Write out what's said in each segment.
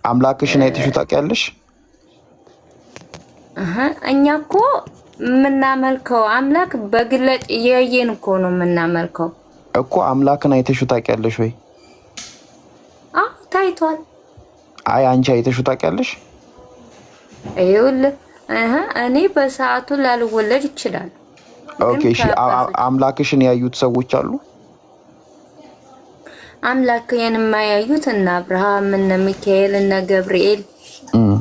አምላክሽን አይተሽው ታውቂያለሽ? እህ እኛ እኮ የምናመልከው አምላክ በግለጥ እያየን እኮ ነው የምናመልከው። እኮ አምላክን አይተሽው ታውቂያለሽ ወይ? አዎ ታይቷል። አይ አንቺ አይተሽው ታውቂያለሽ? ይኸውልህ እህ እኔ በሰዓቱ ላልወለድ ይችላል፣ ግን Okay እሺ። ከአባቶች አምላክሽን ያዩት ሰዎች አሉ? አምላክን የማያዩት እነ አብርሃም እነ ሚካኤል እነ ገብርኤል እም።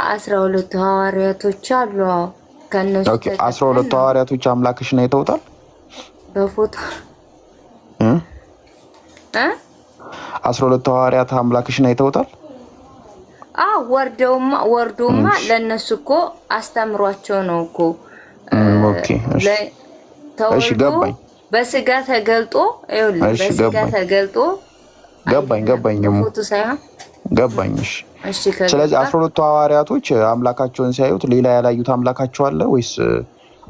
12ቱ ሐዋርያቶች አሉ። አዎ ከእነሱ Okay፣ አስራ ተቀብለን ሁለቱ ነው ሐዋርያቶች አምላክሽን አይተውታል? በፎቶ እ? እ 12ቱ ሐዋርያት አምላክሽን አይተውታል? አዎ ወርደውማ ወርዶማ እሺ። ለእነሱ እኮ አስተምሯቸው ነው እኮ Okay እሺ እሺ፣ ተወልዶ ገባኝ። በስጋ ተገልጦ ይኸውልህ፣ እሺ በስጋ ገባኝ ተገልጦ ገባኝ አይደለም ገባኝ እሙ በፎቶ ሳይሆን። ገባኝ። እሺ እሺ ስለዚህ ከገባ 12ቱ ሐዋርያቶች አምላካቸውን ሲያዩት ሌላ ያላዩት አምላካቸው አለ ወይስ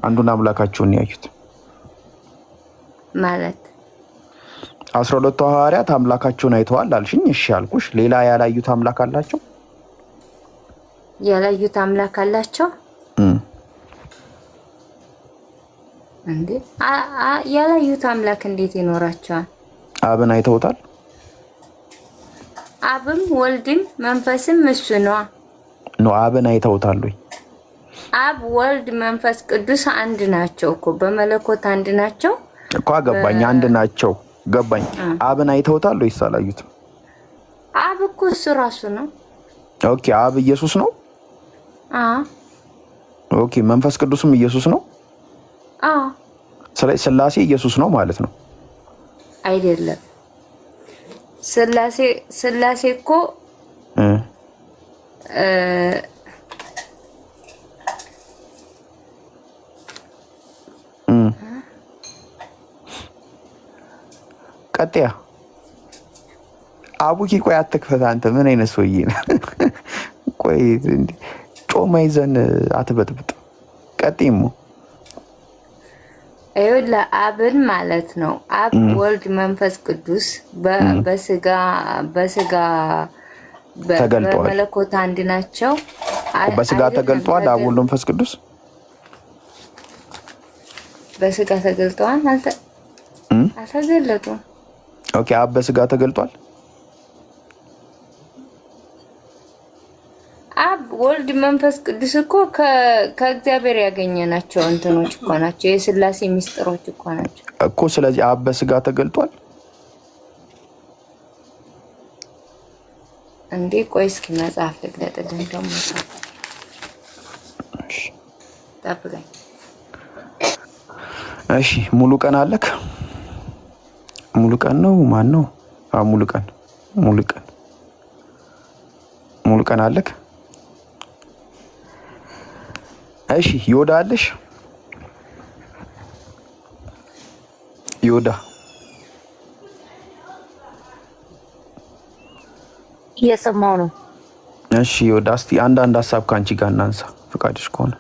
አንዱን አምላካቸውን ያዩት? ማለት 12ቱ ሐዋርያት አምላካቸውን አይተዋል አልሽኝ። እሺ አልኩሽ። ሌላ ያላዩት አምላክ አላቸው? ያላዩት አምላክ አላቸው እም። እንዴ? ያላዩት አምላክ እንዴት ይኖራቸዋል? አብን አይተውታል? አብም ወልድም መንፈስም እሱ ነዋ። No አብን አይተውታል ወይ? አብ ወልድ መንፈስ ቅዱስ አንድ ናቸው እኮ በመለኮት አንድ ናቸው። እኮ ገባኝ። አንድ ናቸው ገባኝ። አብን አይተውታል ወይስ አላዩትም? አብ እኮ እሱ ራሱ ነው። Okay አብ ኢየሱስ ነው። አ Okay መንፈስ ቅዱስም ኢየሱስ ነው። አ ስለዚህ ስላሴ ኢየሱስ ነው ማለት ነው። አይደለም ስላሴ ስላሴ እኮ እ እ፣ እም። ቀጥያ አቡኪ ቆይ አትክፈት። አንተ ምን አይነት ሰውዬ ነህ? ቆይ እንዴ፣ ጮማ ይዘን አትበጥብጥ። ቀጥይሙ ይኸውልህ አብን ማለት ነው። አብ ወልድ መንፈስ ቅዱስ በስጋ በስጋ ተገልጠዋል በመለኮት አንድ ናቸው። እኮ በስጋ አይደለም ተገልጠዋል። አብ ወልድ መንፈስ ቅዱስ በስጋ ተገልጠዋል። እም? አልተገለጡም። Okay አብ በስጋ ተገልጧል። አብ ወልድ መንፈስ ቅዱስ እኮ ከእግዚአብሔር ያገኘናቸው እንትኖች እኮ ናቸው። የስላሴ ሚስጥሮች እኮ ናቸው። እኮ ስለዚህ አብ በስጋ ተገልጧል። እንዴ ቆይ እስኪ መጽሐፍ ልግለጥልህ። እንደውም መጽሐፍ ጠብቀኝ። እሺ ሙሉ ቀን አለክ? ሙሉ ቀን ነው ማን ነው? አዎ ሙሉ ቀን ሙሉ ቀን ሙሉ ቀን አለክ? እሺ ይወዳ አለሽ? ይወዳ እየሰማው ነው። እሺ ይወዳ፣ እስቲ አንዳንድ ሀሳብ ከአንቺ ጋር እናንሳ ፈቃድሽ ከሆነ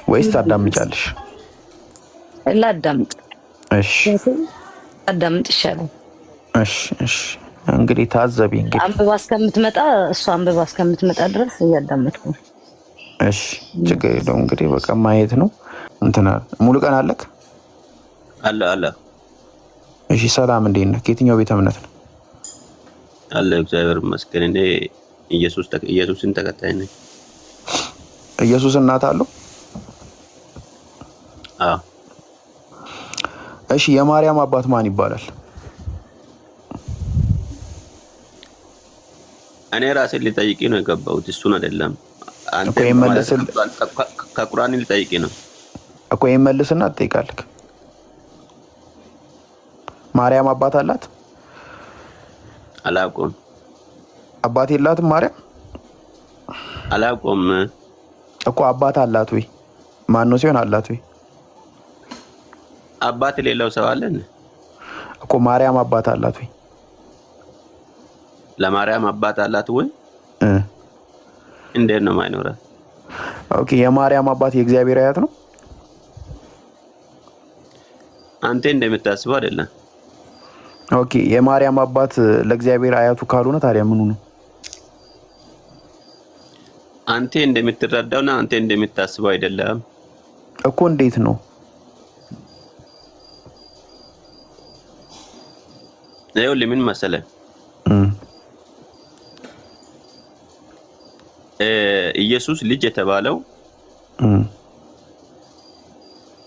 ወይስ ታዳምጫለሽ? ላዳምጥ እሺ አዳምጥ ይሻላል። እሺ እሺ እንግዲህ ታዘቢ እንግዲህ። አንብባ እስከምትመጣ እሷ አንብባ እስከምትመጣ ድረስ እያዳመጥኩ ነው። እሺ ችግር የለውም እንግዲህ በቃ ማየት ነው። እንትና ሙሉ ቀን አለክ? አለ አለ እሺ ሰላም፣ እንዴት ነህ? ከየትኛው ቤተ እምነት ነው? አለ እግዚአብሔር ይመስገን። እኔ ኢየሱስን ተከታይ ነኝ። ኢየሱስ እናት አለው? አዎ እሺ የማርያም አባት ማን ይባላል? እኔ ራሴን ሊጠይቅ ነው የገባሁት፣ እሱን አይደለም። እኮ አንተ ማለት ይመልስል ከቁርአን ሊጠይቅ ነው። እኮ ይመልስና ትጠይቃለህ። ማርያም አባት አላት? አላውቀውም አባት የላትም ማርያም? አላውቀውም። እኮ አባት አላት ወይ? ማን ነው ሲሆን አላት ወይ? አባት የሌለው ሰው አለን? እኮ ማርያም አባት አላት ወይ? ለማርያም አባት አላት ወይ? እ እንዴት ነው ማይኖራት? Okay የማርያም አባት የእግዚአብሔር አያት ነው? አንተ እንደምታስበው አይደለም። Okay፣ የማርያም አባት ለእግዚአብሔር አያቱ ካልሆነ ታዲያ ምኑ ነው? አንተ እንደምትረዳውና አንተ እንደምታስበው አይደለም እኮ። እንዴት ነው? ይኸውልህ ምን መሰለህ፣ ኢየሱስ ልጅ የተባለው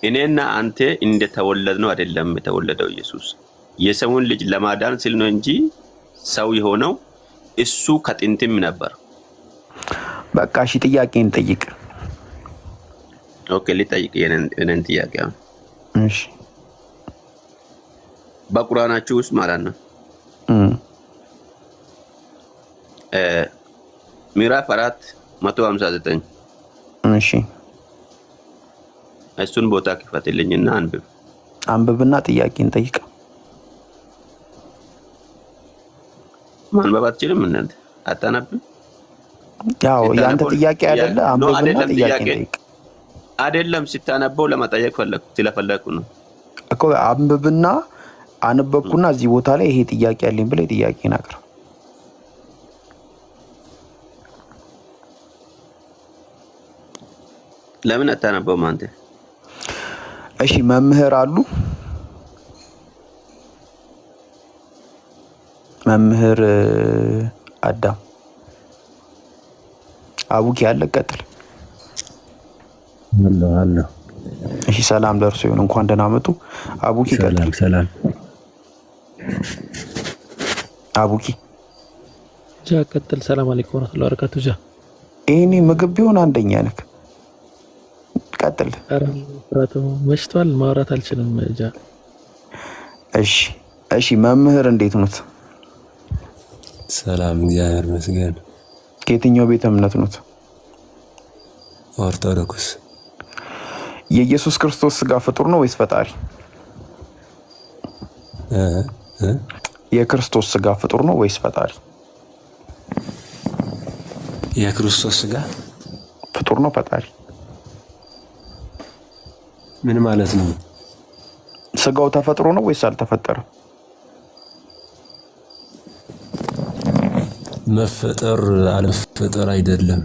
እኔና አንተ እንደተወለድነው አይደለም። የተወለደው ኢየሱስ የሰውን ልጅ ለማዳን ሲል ነው እንጂ ሰው የሆነው እሱ ከጥንትም ነበር። በቃ እሺ፣ ጥያቄን ጠይቅ። Okay፣ ልጠይቅ የኔን ጥያቄ አሁን። እሺ። በቁርአናችሁ ውስጥ ማለት ነው ምዕራፍ 4 159። እሺ። እሱን ቦታ ክፈትልኝና አንብብ። አንብብና ጥያቄን ጠይቅ። ማንበብ አትችልም? እናንተ አታነብም? ያው የአንተ ጥያቄ አይደለ? አንብብና ጥያቄን ጠይቅ። አይደለም፣ ስታነበው ለመጠየቅ ፈለኩ ስለፈለኩ ነው እኮ። አንብብና አነበብኩና እዚህ ቦታ ላይ ይሄ ጥያቄ አለኝ ብለህ ጥያቄን አቅርብ። ለምን አታነበውም አንተ? እሺ፣ መምህር አሉ፣ መምህር አዳም አቡኪ አለ። ቀጥል። አለሁ አለሁ። እሺ፣ ሰላም ለእርሶ ይሁን። እንኳን ደህና መጡ። አቡኪ ቀጥል። ሰላም ሰላም። አቡኪ። ጃ ቀጥል። ሰላም አለይኩም ወራህመቱላሂ ወበረካቱ። ጃ። ይሄኔ ምግብ ቢሆን አንደኛ ነክ። ቀጥል። ኧረ መሽቷል፣ ማውራት አልችልም። ጃ። እሺ እሺ። መምህር እንዴት ኖት? ሰላም፣ እግዚአብሔር ይመስገን። ከየትኛው ቤተ እምነት ኖት? ኦርቶዶክስ። የኢየሱስ ክርስቶስ ስጋ ፍጡር ነው ወይስ ፈጣሪ? የክርስቶስ ስጋ ፍጡር ነው ወይስ ፈጣሪ? የክርስቶስ ስጋ ፍጡር ነው ፈጣሪ? ምን ማለት ነው? ስጋው ተፈጥሮ ነው ወይስ አልተፈጠረም? መፈጠር አለመፈጠር አይደለም።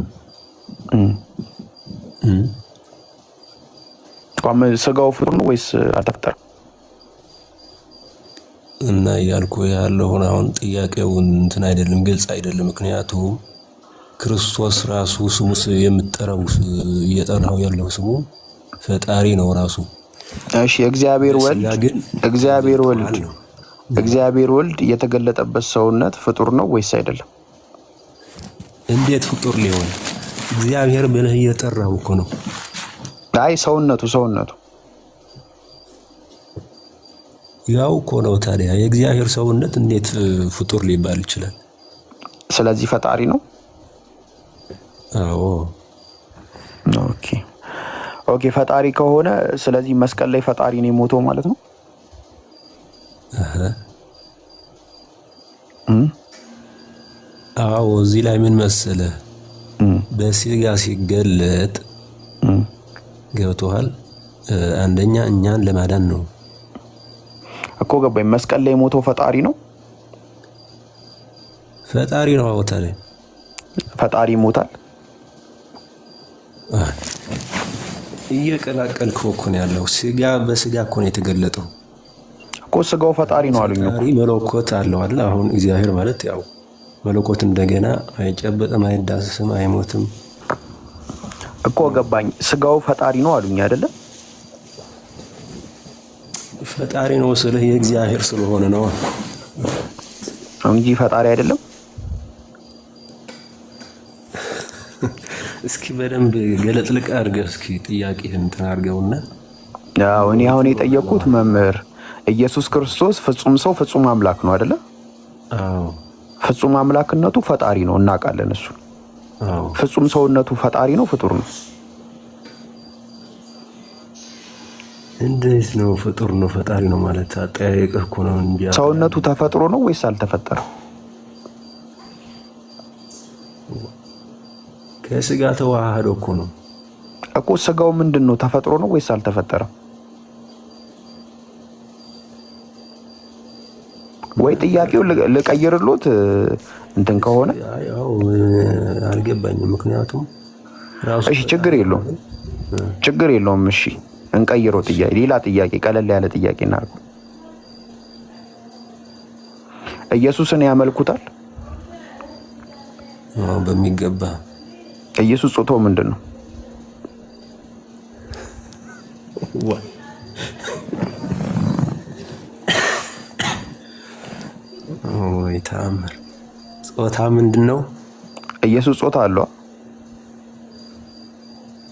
ስጋው ፍጡር ነው ወይስ አልተፈጠረም? እና እያልኩ ያለውን አሁን ጥያቄው እንትን አይደለም፣ ግልጽ አይደለም። ምክንያቱም ክርስቶስ ራሱ ስሙ የምትጠራው እየጠራው ያለው ስሙ ፈጣሪ ነው ራሱ። እሺ፣ እግዚአብሔር ወልድ እግዚአብሔር ወልድ እግዚአብሔር ወልድ የተገለጠበት ሰውነት ፍጡር ነው ወይስ አይደለም? እንዴት ፍጡር ሊሆን? እግዚአብሔር ብለህ እየጠራው እኮ ነው። አይ፣ ሰውነቱ ያው እኮ ነው። ታዲያ የእግዚአብሔር ሰውነት እንዴት ፍጡር ሊባል ይችላል? ስለዚህ ፈጣሪ ነው። አዎ። Okay okay። ፈጣሪ ከሆነ ስለዚህ መስቀል ላይ ፈጣሪ ነው የሞተው ማለት ነው። አዎ። እዚህ ላይ ምን መሰለህ፣ በስጋ ሲገለጥ ገብቶሃል። አንደኛ እኛን ለማዳን ነው እኮ፣ ገባኝ። መስቀል ላይ የሞተው ፈጣሪ ነው። ፈጣሪ ነው። አዎ። ታዲያ ፈጣሪ ይሞታል? እየቀላቀልከው እኮ ነው ያለው። ስጋ በስጋ እኮ ነው የተገለጠው እኮ። ስጋው ፈጣሪ ነው አሉኝ እኮ። ፈጣሪ መለኮት አለው አይደል? አሁን እግዚአብሔር ማለት ያው መለኮት እንደገና አይጨበጥም፣ አይዳሰስም፣ አይሞትም እኮ፣ ገባኝ። ስጋው ፈጣሪ ነው አሉኝ አይደለም? ፈጣሪ ነው ስልህ የእግዚአብሔር ስለሆነ ነው እንጂ ፈጣሪ አይደለም። እስኪ በደንብ ገለጥልቅ አድርገህ እስኪ ጥያቄህን እንትን አድርገውና። ያው እኔ አሁን የጠየቅኩት መምህር ኢየሱስ ክርስቶስ ፍጹም ሰው ፍጹም አምላክ ነው አይደለ? አዎ። ፍጹም አምላክነቱ ፈጣሪ ነው እናውቃለን። እሱ አዎ። ፍጹም ሰውነቱ ፈጣሪ ነው ፍጡር ነው? እንዴት ነው ፍጡር ነው ፈጣሪ ነው ማለት? አጠያየቅህ እኮ ነው እንጂ። ሰውነቱ ተፈጥሮ ነው ወይስ አልተፈጠረም? ከስጋ ተዋህዶ እኮ ነው። እኮ ስጋው ምንድን ነው? ተፈጥሮ ነው ወይስ አልተፈጠረም? ወይ ጥያቄው ልቀይርሎት እንትን ከሆነ ያው አልገባኝም። ምክንያቱም ራሱ እሺ፣ ችግር የለውም ችግር የለውም። እሺ እንቀይረው፣ ጥያቄ ሌላ ጥያቄ፣ ቀለል ያለ ጥያቄ እናድርገው። ኢየሱስን ያመልኩታል? አዎ፣ በሚገባ። ኢየሱስ ጾታው ምንድን ነው? ወይ ተአምር! ጾታ ምንድን ነው? ኢየሱስ ጾታ አለው?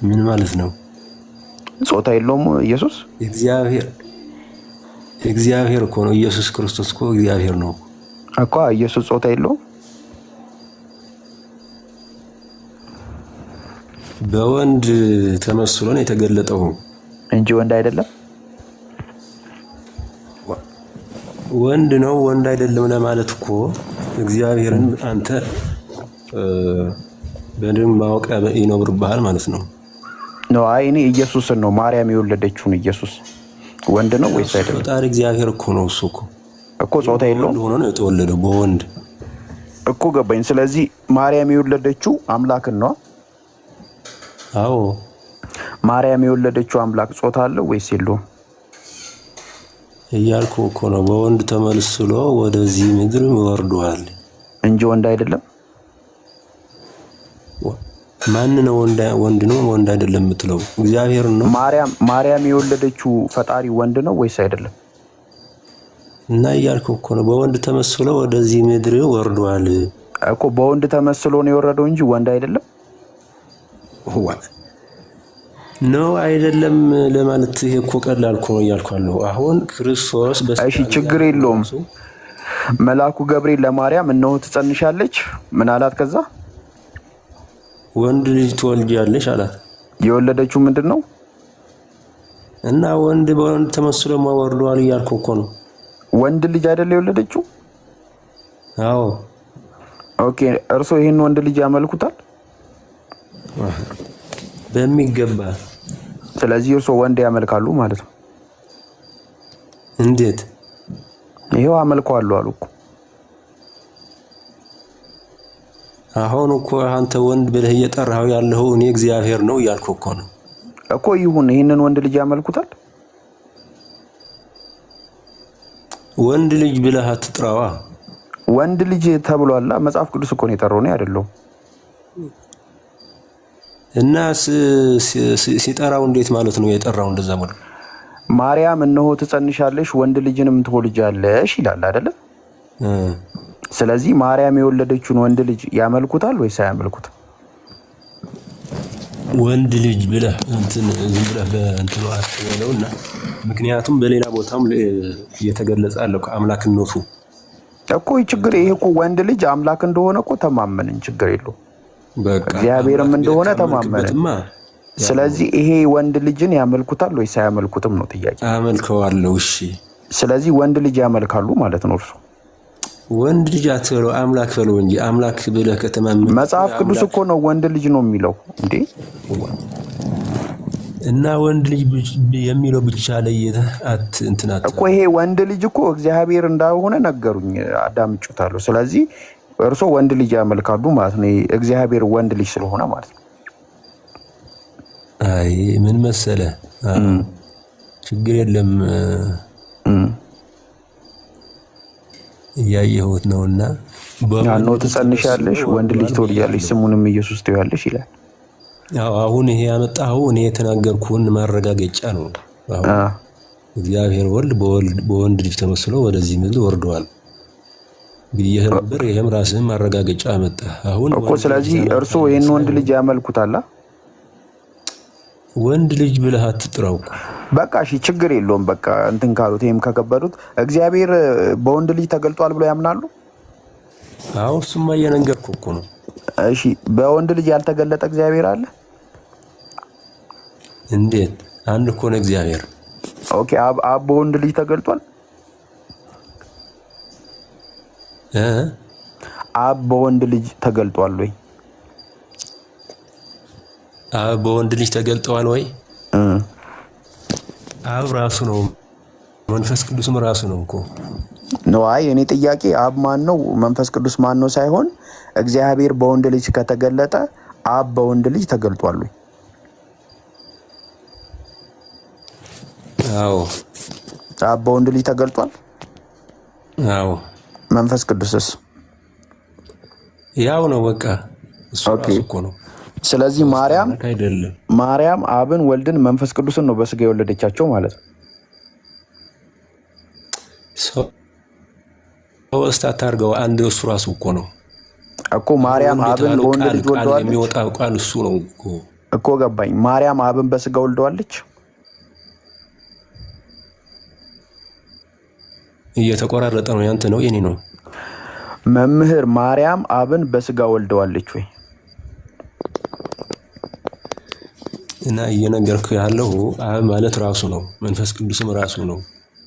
ምን ማለት ነው? ጾታ የለውም ኢየሱስ? እግዚአብሔር እግዚአብሔር እኮ ነው። ኢየሱስ ክርስቶስ እኮ እግዚአብሔር ነው እኮ። ኢየሱስ ጾታ የለውም? በወንድ ተመስሎ ነው የተገለጠው እንጂ ወንድ አይደለም። ወንድ ነው ወንድ አይደለም ለማለት እኮ እግዚአብሔርን አንተ በደንብ ማወቅ ይኖርብሃል ማለት ነው። ነው አይ እኔ ኢየሱስን ነው፣ ማርያም የወለደችውን ኢየሱስ ወንድ ነው ወይስ አይደለም? ፈጣሪ እግዚአብሔር እኮ ነው። እሱ እኮ እኮ ጾታ የለውም ሆኖ ነው የተወለደው በወንድ እኮ ገባኝ። ስለዚህ ማርያም የወለደችው አምላክን ነው። አዎ ማርያም የወለደችው አምላክ ጾታ አለው ወይስ የለውም? እያልኩ እኮ ነው። በወንድ ተመስሎ ወደዚህ ምድር ወርዷል እንጂ ወንድ አይደለም። ማን ነው ወንድ ነው ወንድ አይደለም የምትለው? እግዚአብሔር ነው። ማርያም የወለደችው ፈጣሪ ወንድ ነው ወይስ አይደለም? እና እያልኩ እኮ ነው። በወንድ ተመስሎ ወደዚህ ምድር ወርዷል እኮ። በወንድ ተመስሎ ነው የወረደው እንጂ ወንድ አይደለም ነው አይደለም ለማለት ይሄ እኮ ቀላል እኮ ነው እያልኩ አለሁ። አሁን ክርስቶስ እሺ፣ ችግር የለውም። መልአኩ ገብርኤል ለማርያም እነሆ ትጸንሻለች ምን አላት? ከዛ ወንድ ልጅ ትወልጃለሽ አላት። የወለደችው ምንድን ነው? እና ወንድ በወንድ ተመስሎ ወርዷል እያልኩ እኮ ነው። ወንድ ልጅ አይደለ የወለደችው? አዎ። Okay፣ እርሶ ይህን ወንድ ልጅ ያመልኩታል? በሚገባ። ስለዚህ እርሶ ወንድ ያመልካሉ ማለት ነው። እንዴት? ይሄው አመልከዋለሁ አሉ እኮ። አሁን እኮ አንተ ወንድ ብለህ እየጠራኸው ያለኸው እኔ እግዚአብሔር ነው እያልኩ እኮ ነው። እኮ ይሁን፣ ይህንን ወንድ ልጅ ያመልኩታል? ወንድ ልጅ ብለህ አትጥራዋ። ወንድ ልጅ ተብሏላ። መጽሐፍ ቅዱስ እኮ ነው የጠራው፣ እኔ አይደለሁም። እና ሲጠራው እንዴት ማለት ነው የጠራው? እንደዛ ብሎ ማርያም እነሆ ትጸንሻለሽ ወንድ ልጅንም ትወልጃለሽ ይላል አይደለ? ስለዚህ ማርያም የወለደችውን ወንድ ልጅ ያመልኩታል ወይስ አያመልኩትም? ወንድ ልጅ ብለህ እንትን ዝም ብለህ በእንትኑ አትበለውና፣ ምክንያቱም በሌላ ቦታም እየተገለጸ አለው ከአምላክነቱ። እኮ ችግር ይሄ እኮ ወንድ ልጅ አምላክ እንደሆነ እኮ ተማመንን፣ ችግር የለውም። በቃ እግዚአብሔርም አምላክ እንደሆነ ተማመንን። ካመንክበትማ ስለዚህ ይሄ ወንድ ልጅን ያመልኩታል ወይስ አያመልኩትም ነው ጥያቄ። አመልከዋለሁ። እሺ። ስለዚህ ወንድ ልጅ ያመልካሉ ማለት ነው እርሱ። ወንድ ልጅ አትበለው አምላክ በለው እንጂ፣ አምላክ ብለህ ከተማመንክ መጽሐፍ ቅዱስ አምላክ እኮ ነው ወንድ ልጅ ነው የሚለው እንዴ። እና ወንድ ልጅ የሚለው ብቻ ለይተህ እንትን እኮ አትበለው። ይሄ ወንድ ልጅ እኮ እግዚአብሔር እንዳልሆነ ነገሩኝ፣ አዳምጬታለሁ። ስለዚህ እርሶ ወንድ ልጅ ያመልካሉ ማለት ነው፣ እግዚአብሔር ወንድ ልጅ ስለሆነ ማለት ነው። አይ ምን መሰለህ፣ ችግር የለም፣ እያየሁት ነውና እነሆ በወንድ ልጅ ተመስሎ ትጸንሻለሽ፣ ወንድ ልጅ ወርዷል ትወልጃለሽ፣ ብያለሁ። ስሙንም ኢየሱስ ትይዋለሽ ይላል። አዎ፣ አሁን ይሄ ያመጣኸው እኔ የተናገርኩህን ማረጋገጫ ነው። አሁን እግዚአብሔር ወልድ በወንድ ልጅ ተመስሎ ወደዚህ ምድር ወርደዋል ብዬህ ነበር። ይሄም ራስህን ማረጋገጫ አመጣህ። አሁን እኮ ወንድ ልጅ ስለዚህ እርሶ ታመልካለህ ይህን ወንድ ሳይሆን ልጅ ያመልኩታል። ወንድ ልጅ ብለህ አትጥራው እኮ። በቃ እሺ፣ ችግር የለውም። በቃ እንትን ካሉት ይህም ከከበዱት እግዚአብሔር በወንድ ልጅ ተገልጧል ብሎ ያምናሉ? አዎ እሱማ እየነገርኩህ እኮ ነው። እሺ፣ በወንድ ልጅ ያልተገለጠ እግዚአብሔር አለ? እንዴት? አንድ እኮ ነው እግዚአብሔር። Okay፣ አብ በወንድ ልጅ ተገልጧል? እ አብ በወንድ ልጅ ተገልጧል ወይ? አብ በወንድ ልጅ ተገልጠዋል ወይ? እ አብ ራሱ ነው፣ መንፈስ ቅዱስም ራሱ ነው እኮ። ነው። አይ እኔ ጥያቄ አብ ማን ነው መንፈስ ቅዱስ ማን ነው ሳይሆን እግዚአብሔር በወንድ ልጅ ከተገለጠ አብ በወንድ ልጅ ተገልጧል ወይ? አዎ። አብ በወንድ ልጅ ተገልጧል። አዎ። መንፈስ ቅዱስስ? ያው ነው በቃ እሱ okay። ራሱ እኮ ነው። ስለዚህ ሶስት ማርያም አምላክ አይደለም። ማርያም አብን ወልድን መንፈስ ቅዱስን ነው በስጋ የወለደቻቸው ማለት ነው። ሶስት አታርገው፣ አንድ እሱ ራሱ እኮ ነው እኮ። ማርያም ወንድ አብን የተባለው በወንድ ቃል ልጅ ቃል ወልደዋለች የሚወጣው ቃል እሱ ነው እኮ። እኮ ገባኝ። ማርያም አብን በስጋ ወልደዋለች። እየተቆራረጠ ነው። ያንተ ነው የኔ ነው? መምህር ማርያም አብን በስጋ ወልደዋለች ወይ? እና እየነገርኩ ያለው አብ ማለት ራሱ ነው፣ መንፈስ ቅዱስም ራሱ ነው።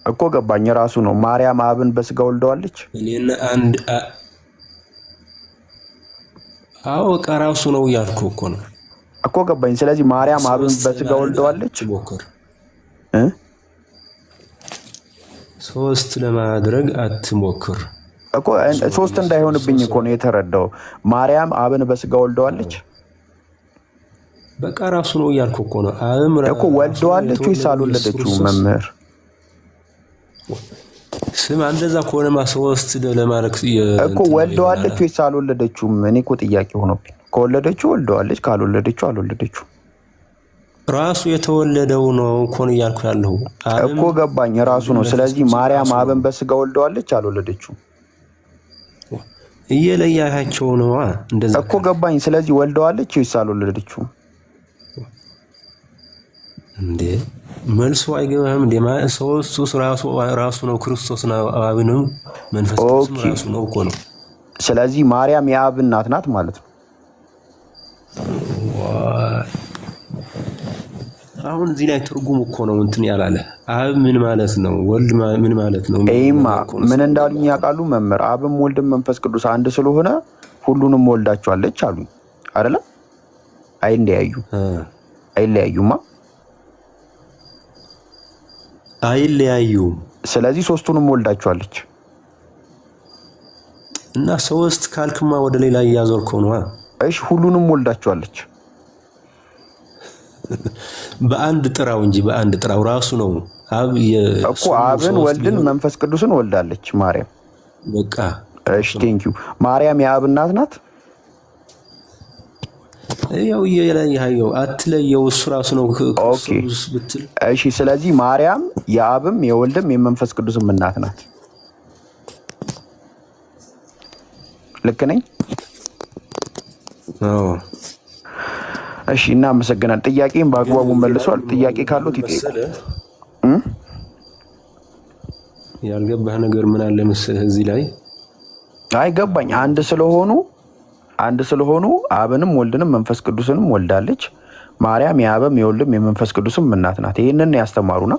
እኮ ገባኝ። ራሱ ነው። ማርያም አብን በስጋ ወልደዋለች። እኔና አንድ አዎ በቃ ራሱ ነው እያልኩ እኮ ነው። እኮ ገባኝ። ስለዚህ ማርያም አብን ሶስት በስጋ ለማድረግ ወልደዋለች አትሞክር። እ? ሶስት ለማድረግ አትሞክር። እኮ እሱ ነው ሶስት ኢየሱስ እንዳይሆንብኝ ክርስቶስ እኮ ነው የተረዳው። ማርያም አብን በስጋ ወልደዋለች በቃ ራሱ ነው እያልኩ እኮ ነው። አብም እኮ ራሱ ነው ወልደዋለች ወይስ የተወለደው ኢየሱስ አልወለደችውም? ክርስቶስ። መምህር ስም እንደዛ ከሆነማ ሶስት ለማድረግ እኮ እንትን ይሆናል። ወልደዋለች ወይስ አልወለደችውም? እኔ እኮ ጥያቄ ሆኖብኝ። ከወለደችው ወልደዋለች፣ ካልወለደችው አልወለደችውም። ራሱ የተወለደው ነው እኮ ነው እያልኩ ያለሁ። አብም እኮ ገባኝ፣ ራሱ ወልድም ነው። መንፈስ ስለዚህ ቅዱስም ማርያም ራሱ ነው። አብን በስጋ ወልደዋለች አልወለደችውም? እየለያቸው ነዋ። እንደዛ እኮ ካልክ ገባኝ። ስለዚህ ወልደዋለች ወይስ አልወለደችውም? እንዴ መልሱ አይገባህም እንዴ? ሶስቱ ራሱ ራሱ ነው። ክርስቶስ ነው፣ አብንም መንፈስ ቅዱስም okay። ራሱ ነው እኮ ነው። ስለዚህ ማርያም የአብ እናት ናት ማለት ነው። ዋይ! አሁን እዚህ ላይ ትርጉም እኮ ነው እንትን ያላለ። አብ ምን ማለት ነው? ወልድ ምን ማለት ነው የሚለው ይማ ነገር እኮ ነው ምን ስለ እንዳሉኝ ያውቃሉ መምህር? አብም ወልድም መንፈስ ቅዱስ አንድ ስለሆነ ሁሉንም ወልዳቸዋለች አሉኝ። አይደለም? አይለያዩም፣ አይለያዩማ። አይለያዩም። ስለዚህ ሶስቱንም ወልዳቸዋለች። እና ሶስት ካልክማ ወደ ሌላ እያዞርከው ነዋ። እሺ ሁሉንም ወልዳቸዋለች። በአንድ ጥራው እንጂ በአንድ ጥራው ራሱ ነው። አብ እኮ የስሙ አብን ሶስት ወልድን ቢሆን መንፈስ ቅዱስን ወልዳለች ማርያም። በቃ እሺ ራሱ ነው። thank you። ማርያም የአብ እናት ናት። ያው እየለየኸው አትለየው። እሱ ራሱ ነው okay ክርስቶስ ብትል እሺ። ስለዚህ ማርያም የአብም የወልድም የመንፈስ ቅዱስም እናት ናት። ልክ ነኝ? አዎ። እሺ እናመሰግናል። ጥያቄን ግን በአግባቡ እዚህ ላይ መልሷል። ጥያቄ ምን ካሉት ይጠይቁ። መሰለህ እም? ያልገባህ ነገር ምን አለ መሰለህ እዚህ ላይ አይ ገባኝ። አንድ ስለሆኑ አብንም ወልድንም መንፈስ ቅዱስንም ወልዳለች። ማርያም የአብም የወልድም የመንፈስ ቅዱስም እናት ናት። ይህንን ያስተማሩና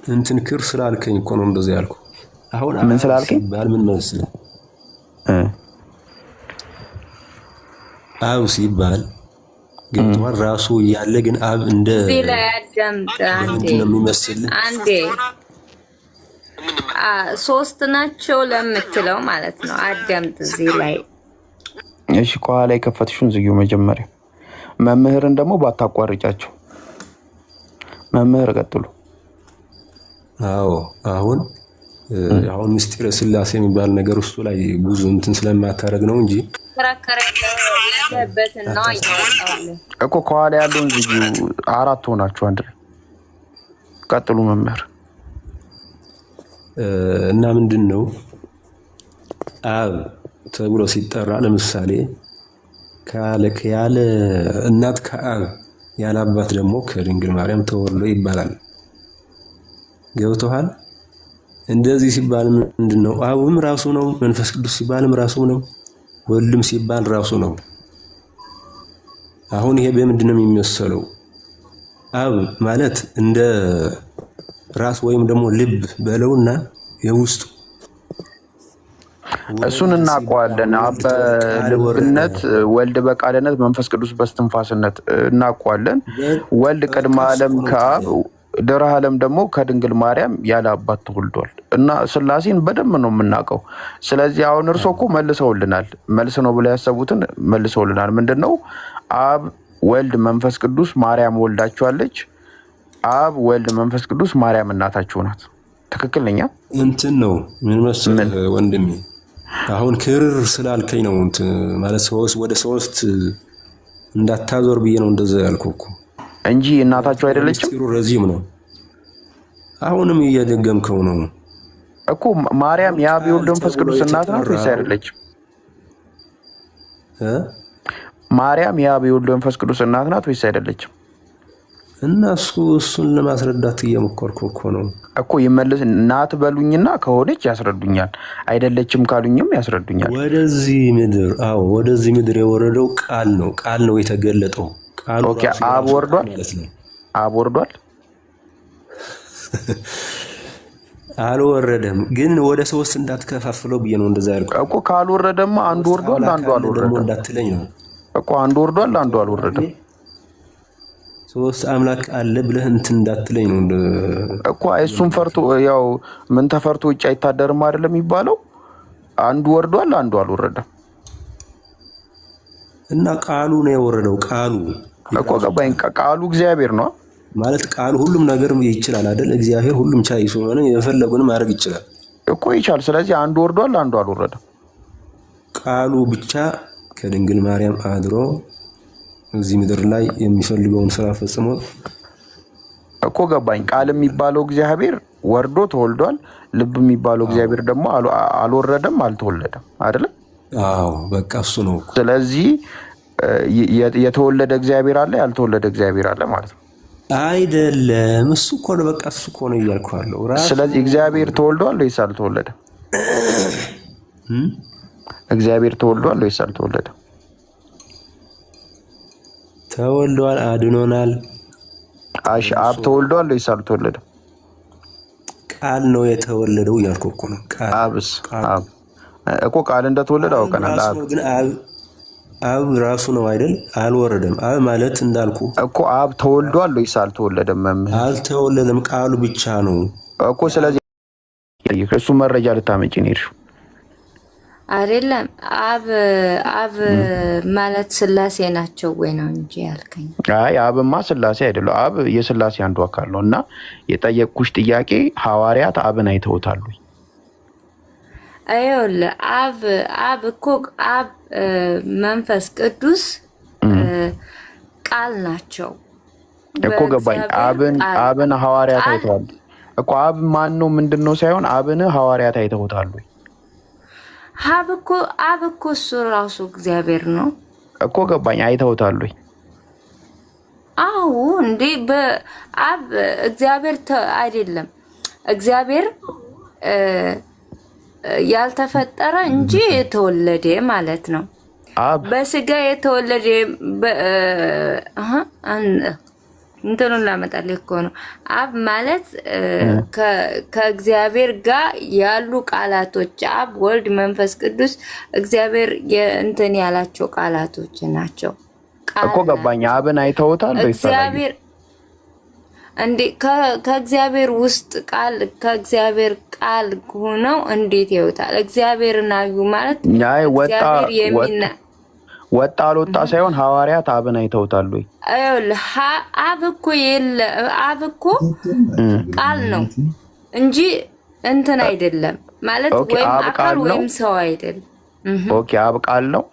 እንትን ክር ስላልከኝ እኮ ነው እንደዚህ ያልኩ። አሁን ምን አብ ስላልከኝ? ሲባል ምን መሰለህ እ አብ ሲባል ገብቶሃል ራሱ እያለ ግን አብ እንደ እዚህ ላይ አዳምጥ አንዴ ምንድን ነው የሚመስል አንዴ ሶስት ናቸው ለምትለው ማለት ነው። አዳምጥ እዚህ ላይ እሺ ከኋላ የከፈትሽውን ዝጊው መጀመሪያ። መምህርን ደግሞ ባታቋርጫቸው። መምህር ቀጥሉ። አዎ አሁን አሁን ምስጢረ ስላሴ የሚባል ነገር እሱ ላይ ብዙ እንትን ስለማታደርግ ነው እንጂ ከራከረ ያለበትን ነው እያወጣሁልህ። እኮ ከኋላ ያለውን ዝጊው። አራት ሆናችሁ አንድ ላይ ቀጥሉ መምህር። እና ምንድን ነው አብ ተብሎ ሲጠራ ለምሳሌ ያለ እናት ከአብ ያለ አባት ደግሞ ከድንግል ማርያም ተወልዶ ይባላል። ገብቶሃል? እንደዚህ ሲባል ምንድን ነው? አብም ራሱ ነው፣ መንፈስ ቅዱስ ሲባልም ራሱ ነው፣ ወልድም ሲባል ራሱ ነው። አሁን ይሄ በምንድን ነው የሚመሰለው? አብ ማለት እንደ ራስ ወይም ደግሞ ልብ በለውና የውስጡ እሱን ወልድ ሲባል እናውቀዋለን። አብ ወልድ ቃል ወረደ። በልብነት፣ ወልድ በቃልነት፣ መንፈስ ቅዱስ በስትንፋስነት እናውቀዋለን። ወልድ በቃ ቅድመ እሱ ዓለም እኮ ነው ከአብ ታዲያ። ድኅረ ዓለም ደግሞ ከድንግል ማርያም ያለ አባት ተወልዷል እና ስላሴን በደንብ ነው የምናውቀው። ስለዚህ አሁን እርሶ እኮ መልሰውልናል። መልስ ነው ብለው ያሰቡትን መልሰውልናል። ምንድን ነው? አብ ወልድ መንፈስ ቅዱስ ማርያም ወልዳቸዋለች። አብ ወልድ መንፈስ ቅዱስ ማርያም እናታቸው ናት። ትክክል ነኝ? እንትን ነው ምን ምን መሰለህ ወንድሜ፣ አሁን ክርር ስላልከኝ ነው እንትን ማለት ሶስት ወደ ሶስት እንዳታዞር ብዬ ነው እንደዛ ያልኩህ እኮ። እንጂ እናታቸው አይደለችም ምስጢሩ ረዚም ነው። አሁንም እየደገምከው ነው። እኮ ማርያም አሁን የአብ ቃል የወልድ መንፈስ ተብሎ ቅዱስ እናት ናት ወይስ የተጠራው አይደለችም? እ? ማርያም የአብ የወልድ መንፈስ ቅዱስ እናት ናት ወይስ አይደለችም? እና እሱን ለማስረዳት እየሞከርኩ እኮ ነው። እኮ ይመልስ። ናት በሉኝና ከሆነች ያስረዱኛል፣ አይደለችም ካሉኝም ያስረዱኛል። ወደዚህ ምድር አዎ፣ ወደዚህ ምድር የወረደው ቃል ነው። ቃል ነው የተገለጠው። ቃሉ okay፣ ራሱ አብ የራሱ ቃል ወርዷል፣ ማለት ነው። አብ ወርዷል። አልወረደም፣ ግን ወደ ሶስት እንዳትከፋፍለው ብዬ ነው እንደዛ ያልኩት። እኮ ካልወረደማ አንዱ ሶስት ወርዷል፣ አምላክ አንዱ አለ ደግሞ አልወረደም። እንዳትለኝ ነው። እኮ አንዱ ወርዷል፣ አንዱ አልወረደም። ሶስት አምላክ አለ ብለህ እንትን እንዳትለኝ ነው። እኮ እሱን ፈርቶ ያው ምን ተፈርቶ ውጭ አይታደርም አይደለም የሚባለው። አንዱ ወርዷል፣ አንዱ አልወረደም። እና ቃሉ ነው የወረደው። ቃሉ እኮ የራሱ ገባኝ። ቃል ቃሉ እግዚአብሔር ነው። ማለት ቃሉ ሁሉም ነገር ይችላል አይደል? እግዚአብሔር ሁሉም ቻይ ስለሆነ የፈለጉን ማድረግ ይችላል። እኮ ይቻል። ስለዚህ አንዱ ወርዷል፣ አንዱ አልወረደም። ቃሉ ብቻ ከድንግል ማርያም አድሮ እዚህ ምድር ላይ የሚፈልገውን ስራ ፈጽሞ እኮ ገባኝ። ቃል የሚባለው እግዚአብሔር ወርዶ ተወልዷል። ልብ የሚባለው አዎ እግዚአብሔር ደግሞ አልወረደም፣ አልተወለደም አይደለም። አዎ፣ በቃ እሱ ነው እኮ። ስለዚህ የተወለደ እግዚአብሔር አለ፣ ያልተወለደ እግዚአብሔር አለ ማለት ነው። አይደለም እሱ እኮ ነው፣ በቃ እሱ እኮ ነው እያልኩ አለው ራሱ። ስለዚህ እግዚአብሔር ተወልዷል ወይስ አልተወለደም? እም? እግዚአብሔር ተወልዷል ወይስ አልተወለደም? ተወልዷል፣ አድኖናል፣ አሽ አብ መልሶ ተወልዷል ወይስ አልተወለደም? ቃል ነው የተወለደው እያልኩ እኮ ነው። ቃል አብስ ቃሉ አብ እኮ ቃል እንደተወለደ አብ አውቀናል። ራሱ አብ ነው፣ ግን አብ አብ ራሱ ነው አይደል? አልወረደም። አብ ማለት እንዳልኩ እኮ አብ ራሱ ተወልዷል ወይስ አልተወለደም? መምህር አልተወለደም፣ ቃሉ ብቻ ነው። እኮ ስለዚህ እሱ መረጃ ልታመጪ ነው የሄድሽው። አይደለም አብ አብ ማለት ስላሴ ናቸው ወይ ነው እንጂ ያልከኝ። አይ አብማ ስላሴ አይደለም። አብ የስላሴ አንዱ አካል ነው። እና የጠየቅኩሽ ጥያቄ ሐዋርያት አብን አይተውታል ወይ? ይኸውልህ አብ አብ እኮ አብ መንፈስ ቅዱስ ቃል ናቸው። እኮ ገባኝ። በእግዚአብሔር አብን ቃል አብን ሐዋርያት ቃል አይተዋል እኮ። አብ ማን ነው ምንድን ነው ሳይሆን አብን ሐዋርያት አይተውታል ወይ? አብ እኮ አብ እኮ እሱ ራሱ እግዚአብሔር ነው። እኮ ገባኝ። አይተውታል ወይ? አዎ እንዴ በአብ እግዚአብሔር አይደለም እግዚአብሔር እ፣ ያልተፈጠረ እንጂ የተወለደ ማለት ነው። አብ በስጋ የተወለደ አሀ፣ እንትኑን ላመጣልህ እኮ ነው። አብ ማለት ከእግዚአብሔር ጋር ያሉ ቃላቶች አብ፣ ወልድ፣ መንፈስ ቅዱስ እግዚአብሔር እንትን ያላቸው ቃላቶች ናቸው። እኮ ቃል ገባኝ። ናቸው። አብን አይተውታል ወይስ አላዩትም? እግዚአብሔር እንዴ ከእግዚአብሔር ውስጥ ቃል ከእግዚአብሔር ቃል ሆነው እንዴት ያዩታል? እግዚአብሔርን አዩ ማለት አይ ወጣ እግዚአብሔር ወጣ የሚና ወጣ አልወጣ ሳይሆን ሐዋርያት አብን አይተውታል ወይ? ይኸውልህ አብ እኮ የለ አብ እኮ እም። ቃል ነው እንጂ እንትን አይደለም ማለት okay ወይም አብ አካል ቃል ነው። ወይም ሰው አይደለም። እህ okay አብ ቃል ነው።